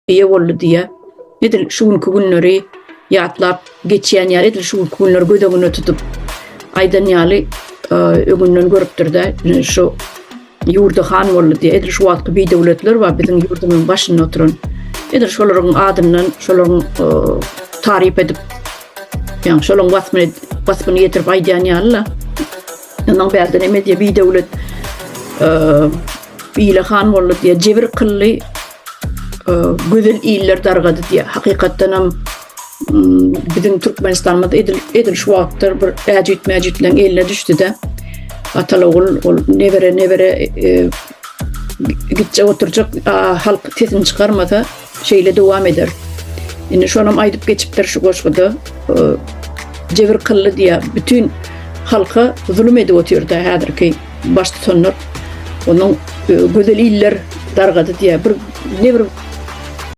eýe boldy diýýär. Edil şu günki günleri ýatlap geçýän ýaly, edil şu günki günleri göz öňünde tutup aýdan ýaly öňünden görüpdir-de, şu ýurda han boldy diýýär. Edil şu wagtky bidöwletler bar biziň ýurdumyzyň başynda oturan. Edil şolaryň adyndan şolaryň taryp edip, ýagny şolaryň waspyny waspyny ýetirip aýdýan ýaly-la. Ondan bärde neme diýýär, bidöwlet ile han boldy diýýär, jebir kyldy, gözel iller dargady diýýär. Hakykatdanam biziň Türkmenistanymyz edil edil şu wagtlar bir äjit-mäjitleriň eline düşdi-de. Atalogul ol nebere nebere e, gitjek oturjak halk sesini çykarmasa şeýle dowam eder. Indi şonam aýdyp geçipdir şu goşguda. Jebir kyldy diýýär. Bütün halka zulum edip otyrda häzirki baştutanlar. Onuň e, gözel iller dargady diýýär. Bir ne bir.